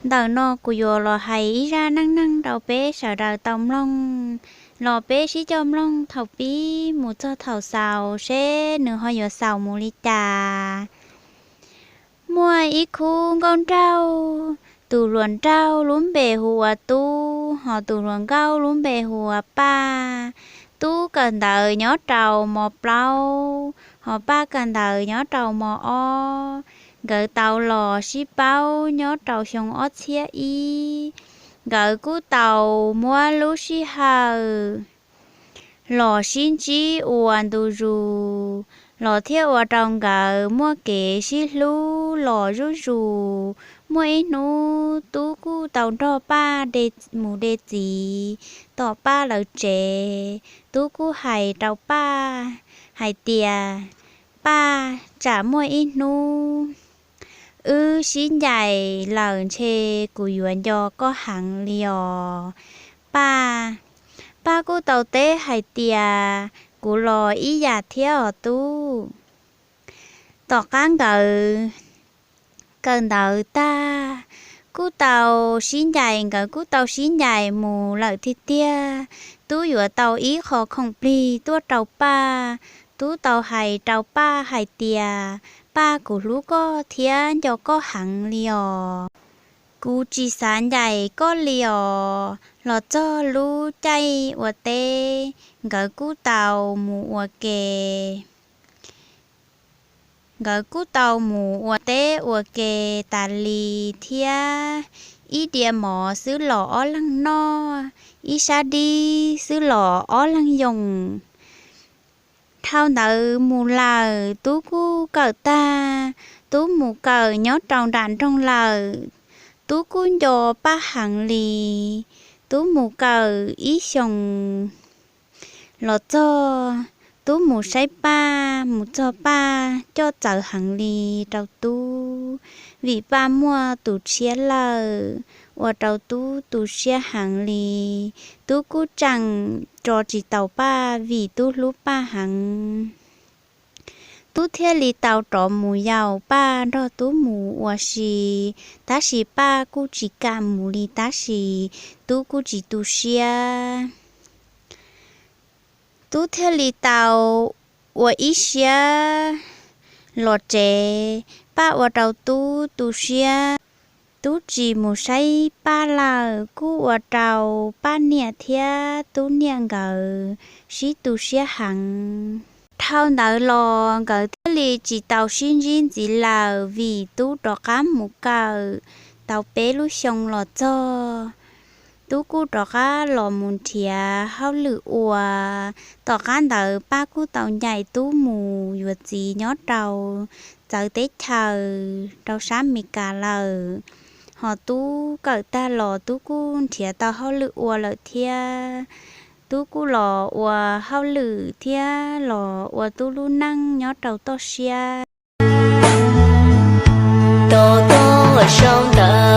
Ntawm no kuv yuav los hais ib zaj neej neeg rau peb sawv daws tau mloog, los peb sib coj mloog thaum pib mus txog thaum xaus seb nws ho yuav xaus mus li cas. Muaj ib khub nkauj nraug, tus hluas nraug lub npe hu ua Tub, hos tus hluas nkauj lub npe hu ua Paj. Tub kawm ntawv nyob rau mos plaub, hos Paj kawm ntawv nyob rau mos ob. Nkawd tau los sib paub nyob rau xyoo ob txhiab ib. Nkawd kuj tau muab lub sij hawm los sib ntsib ua ntu zus, los thiaj ua rau nkawd muaj kev sib hlub los zuj zus. Muaj ib hnub Tub kuj tau nrog Paj mus de txiv tom Paj lawv tsev. Tub kuj hais rau Paj hais tias, Paj, tsam muaj ib hnub wb sib ncaim lawm ntshe kuv yuav nco koj heev li os, Paj. Paj kuj tau teb hais tias, Kuv los ib yam thiab os Tub. Tom qab nkawd kawm ntawv tag, kuj tau sib ncaim, nkawd kuj tau sib ncaim mus lawm tiag tiag. Tub yuav tau ib qho khoom plig tuaj rau Paj. Tub tau hais rau Paj hais tias, Paj, kuv hlub koj thiab nco koj heev li os. Kuv tsis xav ncaim koj li os. Los txog lub caij ua teb, nkawd kuj tau mus ua ke. Nkawd kuj tau mus ua teb ua ke tas li thiab. Ib diav mov xwb los ob leeg noj, ib sab dib xwb los ob leeg yoo. Dhau ntawd mus lawm, Tub kuj kawm tag, Tub mus kawm nyob rau nram nroog lawm. Tub kuj nco Paj heev li. Tub mus kawm ib xyoos los txog, Tub mus saib Paj, mus txog Paj coj txawv heev li rau Tub, vim Paj muaj tus tshiab lawm, ua rau Tub tu siab heev li. Tub kuj tseem tso tsis taus Paj vim Tub hlub Paj heev. Tub thiaj li tau rov mus yaum Paj nrog Tub mus ua si, tab sis Paj kuj tsis kam mus li tab sis Tub kuj tsis tu siab. Tub thiaj li tau ua ib siab los tsev. Paj ua rau Tub tu siab, Tub tsis mus saib Paj lawm, kuj ua rau Paj niam thiab Tub niam nkawd sib tu siab heev. Dhau ntawd los nkawd thiaj li tsis tau sib ntsib ntxiv lawm vim Tub rov qab mus kawm tau peb lub xyoo los txog, Tub kuj rov qab los mus nrhiav hauj lwm ua. Tom qab ntawd Paj kuj tau ncaim Tub mus yuav txiv nyob rau txawv teb chaws rau sab Amelikas lawm. Hos Tub kawm tag los Tub kuj nrhiav tau hauj lwm ua lawm thiab. Tub kuj los ua hauj lwm thiab los ua Tub lub neej nyob rau toj siab. Tau toj sau ntawv